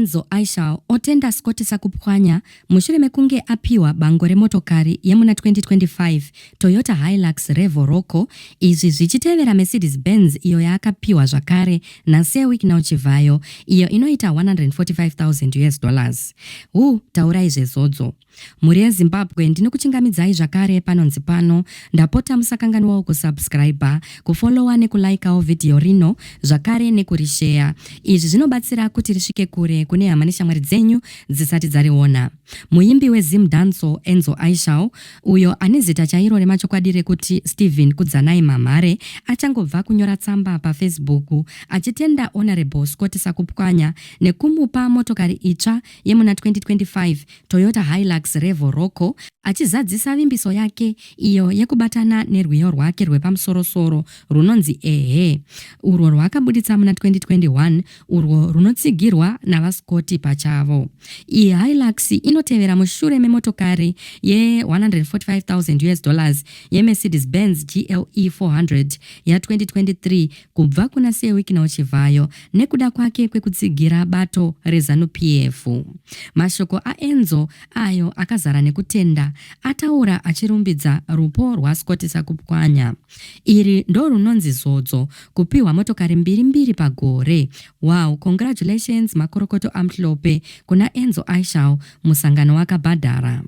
Enzo Ishall otenda Scott Sakupwanya mushure mekunge apiwa bango remotokari yemuna 2025 Toyota Hilux Revo Rocco, izvi zvichitevera Mercedes Benz iyo yaakapiwa zvakare naSir Wicknell Chivhayo iyo inoita 145,000 us dollars. Hu, taurai zvezodzo. Mhuri yeZimbabwe ndinokuchingamidzai zvakare panonzi pano. Ndapota musakanganwawo kusubscriber, kufollowa nekulaikawo vhidhiyo rino zvakare nekurisheya. Izvi zvinobatsira kuti risvike kure kune hama neshamwari dzenyu dzisati dzariona. Muimbi weZim Dancehall Enzo Ishall uyo ane zita chairo remachokwadi rekuti Steven Kudzanai Mamhare achangobva kunyora tsamba paFacebook achitenda Honourable Scott Sakupwanya nekumupa motokari itsva yemuna 2025 Toyota Hilux Revo Rocco achizadzisa vimbiso yake iyo yekubatana nerwiyo rwake rwepamusorosoro rwunonzi Ehe urwo rwaakabuditsa muna 2021 urwo rwunotsigirwa naVaScott pachavo. Iyi Hilux inotevera mushure memotokari ye 145,000 us dollars yeMercedes Benz GLE 400 ya 2023 kubva kuna Sir Wicknell Chivhayo nekuda kwake kwekutsigira bato reZanu-PF. Mashoko aEnzo ayo akazara nekutenda ataura achirumbidza rupo rwaScott Sakupwanya. Iri ndorunonzi zodzo, kupihwa motokari mbiri mbiri pagore. Wow, congratulations makorokoto aMhlope kuna Enzo Ishall, musangano wakabhadhara.